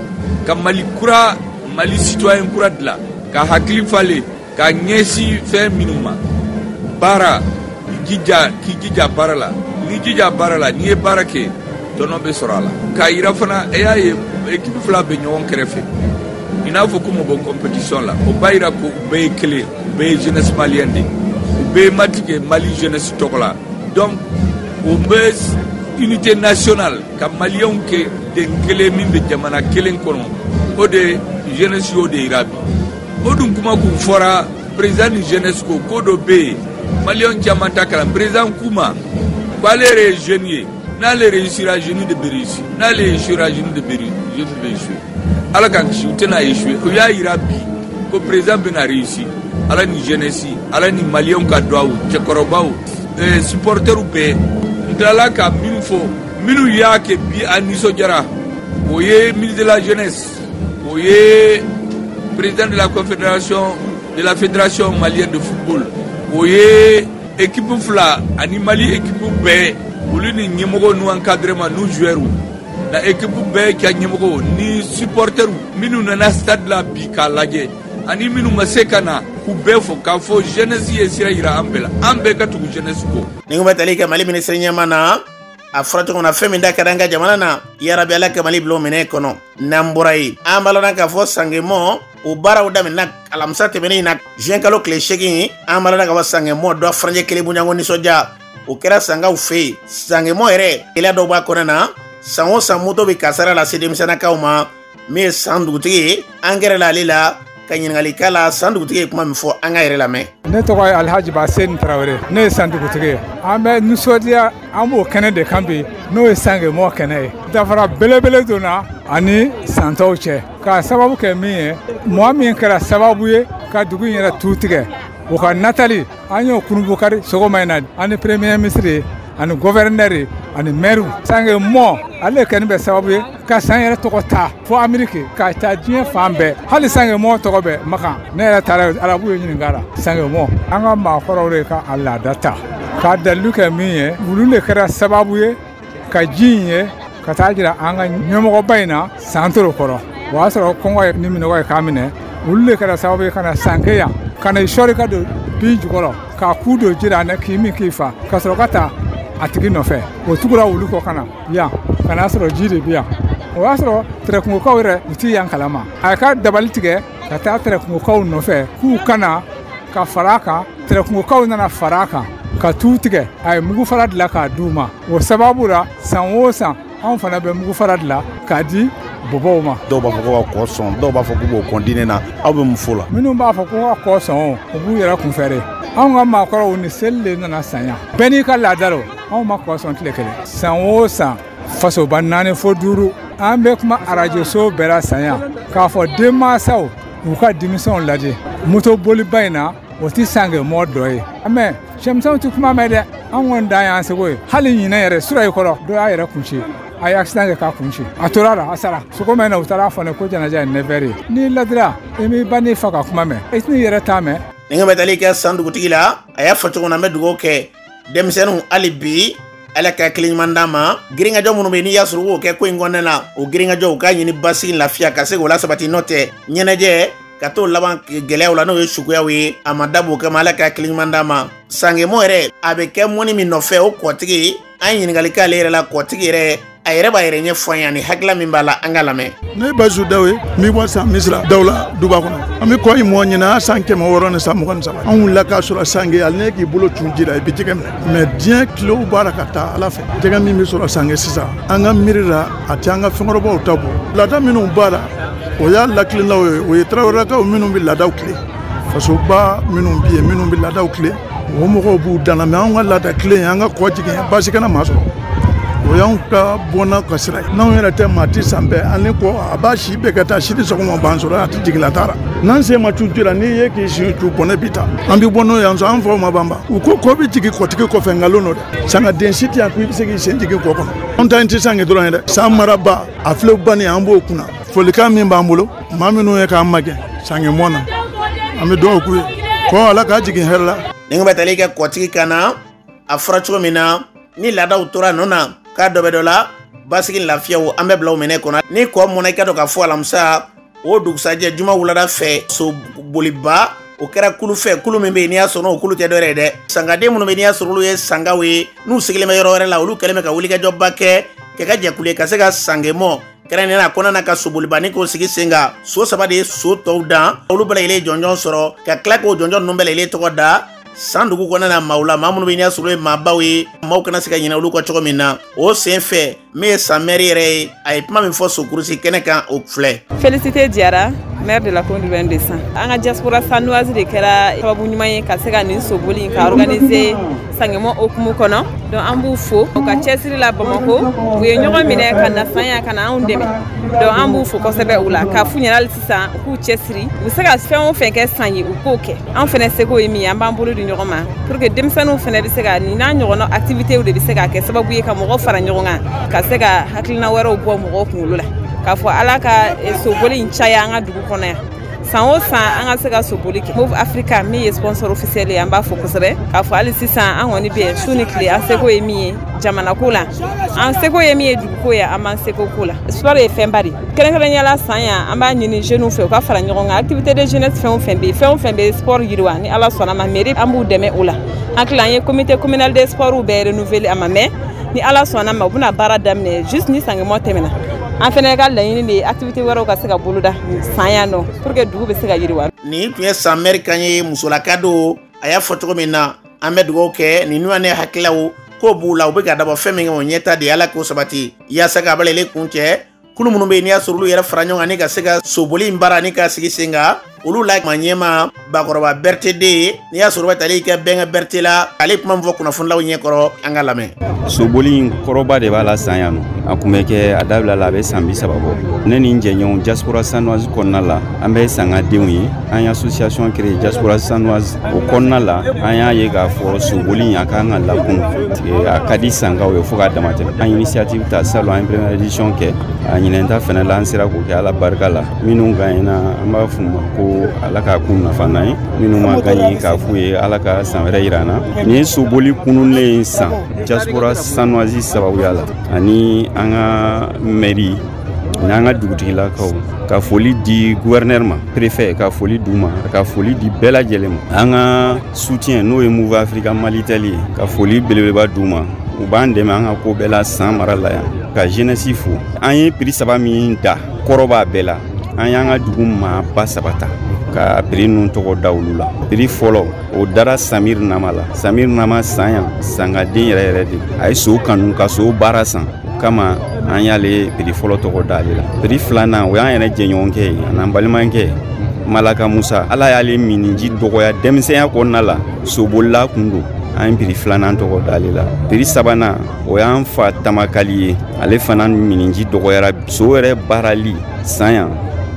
Speaker 16: ka Mali kura, Mali citoyen kura dilan, ka hakili falen, ka ɲɛsin fɛn minnu ma: baara, jija, k'i jija baara la. N'i jija baara la, n'i ye baara kɛ, tɔnɔ bɛ sɔrɔ a la. K'a yira fana, e y'a ye équipe fila bɛ ɲɔgɔn kɛrɛfɛ, i n'a fɔ ko mɔ bɔ compétition la. O b'a yira ko u bɛɛ ye kelen, u bɛɛ ye jeunesse malienne de, u bɛɛ ye match kɛ Mali jeunesse tɔgɔ la. Donc o bɛ unité nationale, ka Maliyɛnw kɛ den kelen min bɛ jamana kelen kɔnɔ, o de jeunesse y'o de yira bi. O dun kuma kun fɔra président ni jeunesse ko ko dɔ bɛ yen, Maliyɛnw caman ta kalan. Président k'u ma k'ale yɛrɛ ye jeune ye, n'ale réussira, jeune de bɛ réussir, n'ale échouera, jeune de bɛ jeune bɛ échouer. Ala k'an kisi, u tɛna échouer. O y'a yira bi ko président bɛna réussir, Ala ni jeunesse, Ala ni Maliyɛnw ka duwawu, cɛkɔrɔbaw, supporters bɛɛ. N tilala ka minnu fɔ, minnu y'a kɛ bi a nisɔndiyara, o ye ministre de la jeunesse, o ye président de la confédération de la fédération malienne de football, o ye équipe fila ani Mali équipe bɛɛ, olu ni ɲɛmɔgɔw n'u encadrement n'u joueurs na, équipe bɛɛ ka ɲɛmɔgɔw ni supporters minnu nana stade la bi k'a lajɛ, ani minnu ma se ka na, k'u bɛɛ fo, k'a fɔ jeunesse ye sira yira an bɛɛ la, an bɛɛ ka tugu jeunesse kɔ.
Speaker 2: Ni ko bɛ tali kɛ Mali minisiri ɲɛma na, a fɔra cogo min na, fɛn min da ka di an ka jamana na, yarabi Ala ka Mali bila o minɛ kɔnɔ. N'an bɔra yen, an b'a lɔn k'a fɔ Sangemɔ o baaraw daminɛna alamisa tɛmɛnen in na, juin kalo tile 8. An b'a lɔn k'a fɔ Sangemɔ dɔ furancɛ kelen bonyanko nisɔndiya o kɛra Sangaw fɛ yen. Sangemɔ yɛrɛ, gɛlɛya dɔw b'a kɔnɔ na, san o san moto bɛ kasara lase denmisɛnninakaw ma. Min ye san dugutigi ye, an gɛrɛla ale la ka ɲininkali k'a la. San dugutigi ye kuma min fɔ, an ka yɛrɛ lamɛn.
Speaker 17: Ne tɔgɔ ye Alhaji Baseni Tarawele, ne ye san dugutigi ye. An bɛ nisɔndiya, an b'o kɛnɛ de kan bi, n'o ye Sangemɔ kɛnɛ ye. Dafara belebele donna ani san tɔw cɛ, k'a sababu kɛ min ye, mɔgɔ min kɛra sababu ye ka dugu in yɛrɛ tu tigɛ, o ka natali an y'o kunubukari sɔgɔma in na, ani premier ministre ye, ani gouverneur, ani maire. Sangemɔ ale kɛni bɛ sababu ye ka san yɛrɛ tɔgɔ ta fo Ameriki, ka taa diɲɛ fan bɛɛ. Hali Sangemɔ tɔgɔ bɛ Makan. Ne yɛrɛ taara arabu ye ɲininka la Sangemɔ. An ka maakɔrɔw de ka a laada ta k'a dalilu kɛ min ye, olu de kɛra sababu ye ka ji in ye ka taa jira an ka ɲɛmɔgɔba in na san toro kɔrɔ. O y'a sɔrɔ kɔngɔ ye ni minɔgɔ ye k'a minɛ. Olu de kɛra sababu ye ka na san kɛ yan, ka na i sɔɔri ka don bin jukɔrɔ, k'a ku don ji la k'i min k'i fa, ka sɔrɔ ka taa a tigi nɔfɛ. O tugura wulu kɔ ka na yan, ka n'a sɔrɔ ji de bi yan. O y'a sɔrɔ tɛrɛkungokaw yɛrɛ u ti yan kalama. A ka dabali tigɛ ka taa tɛrɛkungokaw nɔfɛ k'u kana ka fara a kan. Tɛrɛkungokaw nana fara a kan ka tu tigɛ. A ye mugu fara dilan k'a d'u ma. O sababu la, san o san anw fana bɛ mugu fara dilan k'a di bɔbɔw ma.
Speaker 18: Dɔw b'a fɔ ko ka kɔ sɔn, dɔw b'a fɔ k'u b'o kɔn diinɛ na. Aw bɛ mun fɔ la?
Speaker 17: Minnu b'a fɔ ko ka kɔ sɔn, o b'u yɛrɛ kunfɛ de. Anw ka maakɔrɔw ni seli de nana san yan, bɛɛ n'i ka laada lo. Anw ma kɔ sɔn tile kelen. San o san fasoba 4 fo 5, an bɛ kuma arajoso bɛɛ la san yan k'a fɔ denmansaw u ka denmisɛnw lajɛ moto boliba in na, o tɛ Sangemɔ dɔ ye. Mɛ cɛmisɛnw tɛ kuma mɛn dɛ. An kɔni dan y'an seko ye. Hali ɲinɛ yɛrɛ sura i kɔrɔ, dɔ y'a yɛrɛ kun ci, a ye accident kɛ k'a kun ci, a tora la, a sara. Sɔgɔma in na, u taara fɔ ne ko janaja ye 9 heures ye. N'i ladira, i m'i ba n'i fa ka kuma mɛn, i tɛn'i yɛrɛ ta mɛn.
Speaker 2: Ni bɛ tali kɛ san dugutigi la, a y'a fɔ cogo min na, an bɛ dugawu kɛ denmisɛnninw hali bi, Ala ka hakili ɲuman d'an ma. Girinkajɔ minnu bɛ yen, n'i y'a sɔrɔ u b'o kɛ ko in kɔnɔna na, o girinkajɔ u k'a ɲini basigi, lafiya ka se k'o lasabati. N'o tɛ ɲɛnajɛ ka t'o laban gɛlɛyaw la, n'o ye suguyaw ye, a ma dabɔ o kama. Ala ka hakili ɲuman d'an ma. Sangemɔ yɛrɛ, a bɛ kɛ mɔni min nɔfɛ, o kɔtigi, an ye ɲininkali k'ale yɛrɛ la. Kɔtigi yɛrɛ, a yɛrɛ b'a yɛrɛ ɲɛfɔ an ye ani hakilila min b'a la, an ka lamɛn.
Speaker 19: Ne ye Bayisu Daw ye, n bɛ bɔ san Misira Dawula duba kɔnɔ. An bɛ kɔ in mɔ ɲinɛ san 623. An wulila k'a sɔrɔ Sange, hali ne k'i bolo tun ji la, i bɛ jɛgɛ minɛ. Mɛ diɲɛ tilew b'a la ka taa Ala fɛ. Jɛgɛ min bɛ sɔrɔ Sange sisan, an ka miiri la, a tɛ an ka fɛnkɔrɔbaw ta bɔ. Laada minnu b'a la, o y'a lakilennaw ye, o ye Tarawelelakaw minnu bɛ laadaw tile. Fasoba minnu bɛ yen minnu bɛ laadaw tilen, o mɔgɔw b'u danna, mɛ anw ka laada tilen, an ka kɔ jigin baasi kana maa sɔrɔ. O y'anw ka bɔnna ka sira ye. N'anw yɛrɛ tɛ maa ti san bɛɛ, ani kɔ a b'a si bɛɛ ka taa sini sɔgɔma b'an sɔrɔ a ti jigin la taara. N'an sen ma cu ji la, n'i ye k'i si cu bɔnɛ bi ta. An bɛ bɔ n'o ye an sɔn, an faw ma banba. U ko kɔ bɛ jigin kɔtigi kɔfɛ, nkalon don dɛ. Sangaden si tɛ yan ko i bɛ se k'i sen jigin kɔ kɔnɔ. Anw ta in tɛ sange dɔrɔn ye dɛ. San maraba a filɛ banni an b'o kunna. Folikan min b'an bolo, maa minnu ye k'an magɛn sange mɔn na, an bɛ dugawu k'u ye. Kɔ Ala k'a jigin hɛrɛ la.
Speaker 2: Nin bɛ tali kɛ kɔtigi kan na, a fɔra cogo min na, ni laadaw tora nɔ na, k'a dɔ bɛ dɔ la, basigi lafiyaw an bɛ bila o minɛ kɔnɔ. Ni kɔ mɔnna, i ka dɔn k'a fɔ alamisa o dugusajɛ juma wulada fɛ, so boliba o kɛra kulu fɛ, kulu min bɛ yen n'i y'a sɔrɔ o kulu tɛ dɔwɛrɛ ye dɛ. Sangaden minnu bɛ yen n'i y'a sɔrɔ olu ye sangaw ye, n'u sigilen bɛ yɔrɔ wɛrɛ la, olu kɛlen bɛ ka wulikajɔba kɛ kɛ ka jɛkulu ye ka se ka sangemɔ kɛrɛnkɛrɛnnenya la kɔnɔna na ka soboliba ni k'o sigi sen kan. So 3 de ye so tɔw dan, olu bɛɛ lajɛlen jɔnjɔn sɔrɔ ka tila k'o jɔnjɔn ninnu bɛɛ lajɛlen tɔgɔ da san dugu kɔnɔna na maaw la, maa minnu bɛ ɲɛ sɔrɔ ye maabaw ye, maaw kana se ka ɲinɛ olu kɔ cogo min na. O sen fɛ min ye san mɛri yɛrɛ ye, a ye kuma min fɔ sokurusi kɛnɛ kan, o filɛ.
Speaker 20: Félicité Diarra, maire de la commune urbaine de San. An ka diaspora sanoise de kɛra sababu ɲuman ye ka se ka nin soboli in ka organiser Sangemɔ hokumu kɔnɔ. Donc an b'u fo u ka cɛsiri la Bamakɔ, u ye ɲɔgɔn minɛ ka na san yan ka na anw dɛmɛ. Donc an b'u fo kosɛbɛ u la, k'a f'u ɲɛna hali sisan u k'u cɛsiri, u bɛ se ka fɛn o fɛn kɛ san ye u k'o kɛ. An fɛnɛ seko ye min ye, an b'an bolo di ɲɔgɔn ma pour que denmisɛnninw fɛnɛ bɛ se ka nin n'a ɲɔgɔnna activités de bɛ se ka kɛ sababu ye ka mɔgɔw fara ɲɔgɔn kan, ka se ka hakilina wɛrɛw bɔ mɔgɔw kunkolo la, k'a fɔ Ala ka soboli in caya an ka dugu kɔnɔ yan. San o san an ka se ka soboli kɛ. Move Africa min ye sponsor officiel ye, an b'a fɔ kosɛbɛ k'a fɔ hali sisan an kɔni bɛ yen su ni tile, an seko ye min ye jamana ko la, an seko ye min ye duguko ye, an b'an seko ko la. Sport ye fɛnba de ye, kɛrɛnkɛrɛnnenya la san yan an b'a ɲini jeunes fɛ u ka fara ɲɔgɔn kan. Activité de jeunesse fɛn o fɛn bɛ yen, fɛn o fɛn bɛ sport yiriwa, ni Ala sɔnna ma mairie an b'u dɛmɛ o la. Hakili an ye comité communal des sports bɛɛ renouveler a ma mɛn, ni Ala sɔnna ma u bɛna baara daminɛ juste ni Sangemɔ tɛmɛna. An fɛnɛ ka laɲini de ye activité wɛrɛw ka se ka boloda san yan nɔ pour que dugu bɛ se ka yiriwa.
Speaker 2: Nin tun ye san mɛri kan ye, musolaka don. A y'a fɔ cogo min na, an bɛ dugawu kɛ nin ɲɔgɔn ne hakililaw k'o b'u la, u bɛ ka dabɔ fɛn min kɛ o ɲɛta de ye, Ala k'o sabati yaasa k'a balalen kun cɛ. Kulu minnu bɛ yen n'i y'a sɔrɔ olu yɛrɛ fara ɲɔgɔn kan ni ka se ka soboli in baara ni ka sigi sen kan, olu la maa ɲɛma Bakɔrɔba Berete de, n'i y'a sɔrɔ bɛ tali kɛ Bɛnkɛ Berete la, ale kuma min fɔ kunnafonilaw ɲɛkɔrɔ, an ka lamɛn.
Speaker 21: Soboli in kɔrɔba de b'a la san yan nɔ, a kun bɛ kɛ a dabila la a bɛ san 30 bɔ. Ne ni n jɛɲɔgɔn diaspora sanoise kɔnɔna la, an bɛ sangadenw ye, an ye association créée diaspora sanoise o kɔnɔna la, an y'a ye k'a fɔ soboli in a kan ka lakun, a ka di sangaw ye fo k'a damatɛmɛ. An initiative ta salon, an ye première édition kɛ, a ɲinɛn ta fɛnɛ la an sera k'o kɛ Ala barika la. Minnu gagnena an b'a f'u ma ko Ala k'a k'u nafa n'an ye, minnu ma gagné k'a f'u ye Ala ka san wɛrɛ yira an na. Nin ye soboli kununnen ye san diaspora sanoise sababuya la, ani an ka mairie ani an ka dugutigilakaw, ka foli di gouverneur ma, préfet ka foli d'u ma, ka foli di bɛɛ lajɛlen ma. An ka soutien n'o ye Move Africa Malitel ye, ka foli belebeleba d'u ma, u b'an dɛmɛ an ka ko bɛɛ la san mara la yan. Ka jeunesse fo, an ye prix 3 min da kɔrɔ b'a bɛɛ la, an y'an ka dugu maaba 3 ta ka prix ninnu tɔgɔ da olu la. Prix fɔlɔ o dara Samir Nama la. Samir Nama san yan sangaden yɛrɛ yɛrɛ de, a ye so kanu ka so baara san, o kama an y'ale prix fɔlɔ tɔgɔ da ale la. Prix filanan o y'an yɛrɛ jɛɲɔgɔnkɛ ye an'an balimakɛ Malaka Musa, Ala y'ale miniji dɔgɔya denmisɛnya kɔnɔna la, sobolila kun don, an ye prix filanan tɔgɔ da ale la. Prix sabanan o y'an fa Tamakali ye, ale fana miniji dɔgɔyara so yɛrɛ baarali san yan,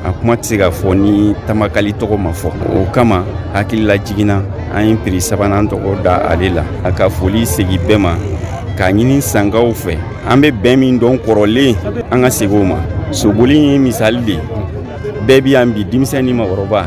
Speaker 21: a kuma tɛ se ka fɔ ni Tamakali tɔgɔ ma fɔ, o kama hakilila jiginna an ye prix sabanan tɔgɔ da ale la. A ka foli segin bɛɛ ma, k'a ɲini sangaw fɛ, an bɛ bɛn min dɔn kɔrɔlen an ka segin o ma. Soboli ye misali de ye, bɛɛ bi yan bi, denmisɛn ni maakɔrɔba,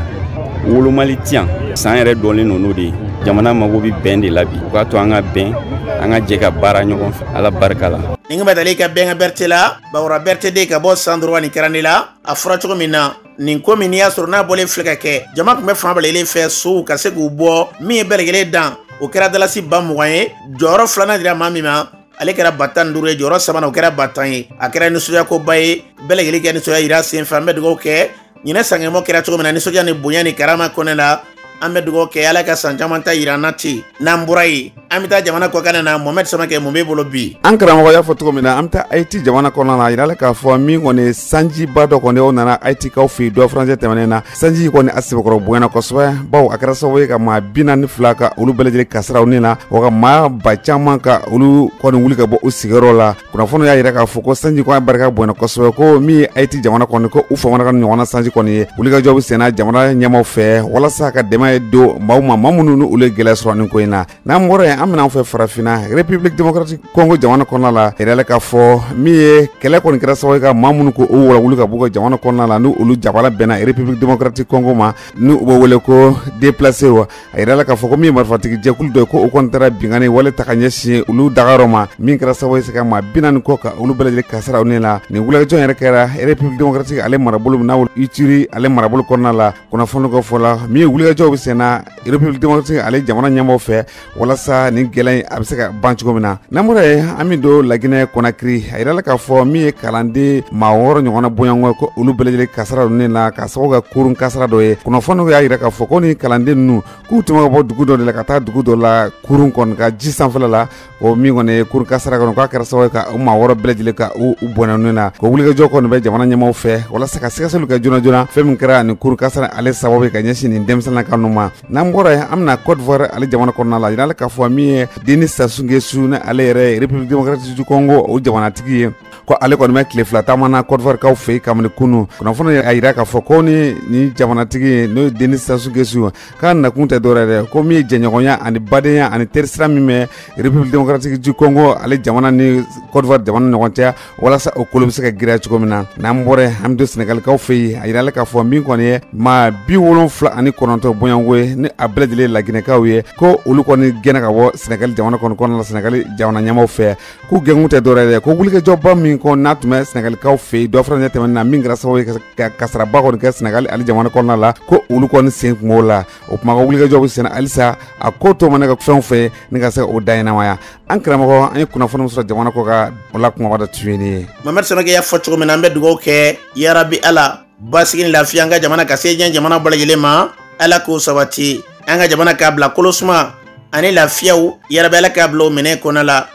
Speaker 21: wolomali ti yan, san yɛrɛ dɔnlen don n'o de ye. Jamana mago bɛ bɛn de la bi, u k'a to an ka bɛn, an ka jɛ ka baara ɲɔgɔn fɛ, Ala barika la.
Speaker 2: Nin bɛ tali kɛ Bɛnkɛ Berete la, Bakɔrɔba Berete de ka bɔ san dɔrɔn nin kɛra ne la. A fɔra cogo min na, nin ko min n'i y'a sɔrɔ n'a bɔlen filɛ ka kɛ, jama tun bɛ fan bɛɛ fɛ sow ka se k'u bɔ, min ye bɛɛ lajɛlen dan o kɛra dalasi 20,000 ye. Jɔyɔrɔ filanan dira maa min ma, ale kɛra 15,000 ye, jɔyɔrɔ sabanan o kɛra 10,000 ye. A kɛra nisɔndiyakoba ye, bɛɛ lajɛlen kɛ nisɔndiya yira sen fɛ. An bɛ dugawu kɛ ɲinɛ Sangemɔ kɛra cogo min na, nisɔndiya ni bonya ni karama kɔnɛ la, an bɛ dugawu kɛ Ala ka san caman ta yira an na ten. N'an bɔra yen, An bɛ taa jamana kɔkan na Mohamed Samakɛ mun b'e bolo bi?
Speaker 1: An karamɔgɔ y'a fɔ cogo min na, an bɛ taa Haïti jamana kɔnɔna na. A yirala k'a fɔ min kɔni sanjiba dɔ kɔni o nana Haïtikaw fɛ yen dɔ furancɛ tɛmɛnen na. Sanji kɔni a sɛbɛkɔrɔ bonyana kosɛbɛ, bawo a kɛra sababu ye ka maa 42 ka olu bɛɛ lajɛlen kasaraw ni na, wa ka maa ba caman ka olu kɔni wuli ka bɔ u sigiyɔrɔ la. Kunnafoniw y'a yira k'a fɔ ko sanji kɔni barika bonyana kosɛbɛ, ko min ye Haïti jamana kɔni ko u famana ka ɲɔgɔnna sanji kɔni ye. Wulikajɔ bɛ senna jamana ɲɛmaaw fɛ walasa ka dɛmɛ don maaw ma, maa minnu ni olu ye gɛlɛya sɔrɔ nin ko in na. N'an bɔra yen, an bɛna an fɛ farafinna République démocratique Congo jamana kɔnɔna la. Yɛrɛ k'a fɔ min ye kɛlɛ kɔni kɛra sababu ye ka maa minnu ko o wuli ka b'u ka jamana kɔnɔna la, ni olu jabala bɛnna République démocratique Congo ma, ni u bɛ wele ko déplacé wa. A yɛrɛ k'a fɔ ko min ye marifatigi jɛkulu dɔ ye, ko o kɔni taara binkanni wale ta ka ɲɛsin olu dagayɔrɔ ma, min kɛra sababu ye se ka maa 40 kɔ ka olu bɛɛ lajɛlen kasara ne la. Nin wulikajɔ yɛrɛ kɛra République démocratique ale marabolo min n'a Ituri ale marabolo kɔnɔna la. Kunnafoni ka fɔ la, min ye wulikajɔw bɛ senna République démocratique ale jamana ɲɛmaaw fɛ walasa nin gɛlɛya in a bɛ se ka ban cogo min na. N'an bɔra yen, an bɛ don Laginɛ Conakry. A yirala k'a fɔ min ye kalanden maa 6 ɲɔgɔnna bɔɲɔgɔn ko olu bɛɛ lajɛlen kasara ne la ka sababu kɛ kurun kasara dɔ ye. Kunnafoniw y'a yira k'a fɔ ko ni kalanden ninnu k'u tun bɛ ka bɔ dugu dɔ de la ka taa dugu dɔ la kurun kɔni ka ji sanfɛla la, o min kɔni ye kurun kasara kɔnɔ k'a kɛra sababu ye ka u maa 6 bɛɛ lajɛlen ka u bɔnɛ ninnu na. Ko wulikajɔ kɔni bɛ jamana ɲɛmaaw fɛ walasa ka sɛgɛsɛgɛliw kɛ joona joona fɛn min kɛra nin kurun kasara ale sababu ye ka ɲɛsin nin denmisɛnninlaka ninnu ma. N'an bɔra yen, an bɛna Côte d'Ivoire ale jamana kɔnɔna la. Yirala k'a fɔ min ye Denis Sassou Nguesso ni ale yɛrɛ ye République démocratique du Congo o jamanatigi ye, ko ale kɔni bɛ tile 2 taama na Côte d'Ivoire kaw fɛ yen kabini kunun. Kunnafoni y'a yira k'a fɔ ko ni jamanatigi n'o ye Denis Sassou Nguesso k'a nakun tɛ dɔwɛrɛ dɛ, ko min ye jɛɲɔgɔnya ani badenya ani terisira min bɛ République démocratique du Congo ale jamana ni Côte d'Ivoire jamana ɲɔgɔn cɛ, walasa o kolo bɛ se ka giriya cogo min na. N'an bɔra yen, an bɛ don Sénégalikaw fɛ yen. A yirala k'a fɔ min kɔni ye maa 79 bɔɲɔgɔnko ye ni a bɛɛ lajɛlen Laginɛkaw ye, ko olu kɔni gɛnna ka bɔ Sénégal jamana kɔni kɔnɔna la Sénégal jamana ɲɛmaaw fɛ. K'u gɛnkun tɛ dɔwɛrɛ dɛ, ko wulikajɔba min kɔ n'a tun bɛ Sénégalikaw fɛ yen dɔ fana tɛmɛnen na, min kɛra sababu ye ka kasaraba kɔni kɛ Sénégal ale jamana kɔnɔna la, ko olu kɔni sen kun b'o la. O kuma ka wulikajɔ bɛ senna halisa a ko to mana kɛ fɛn fɛn ni ka se o da ɲɛnamaya. An karamɔgɔ, an ye kunnafoni sɔrɔ jamana kɔ ka o la kumaba dɔ tun ye nin ye.
Speaker 2: Mohamed Samakɛ y'a fɔ cogo min na, an bɛ dugawu kɛ yarabi Ala basigi ni lafiya an ka jamana ka se diɲɛ jamana bɛɛ lajɛlen ma. Ala k'o sabati, an ka jamana k'a bila kolo suma ani lafiyaw yarabi Ala k'a bila o minɛn kɔnɔ la.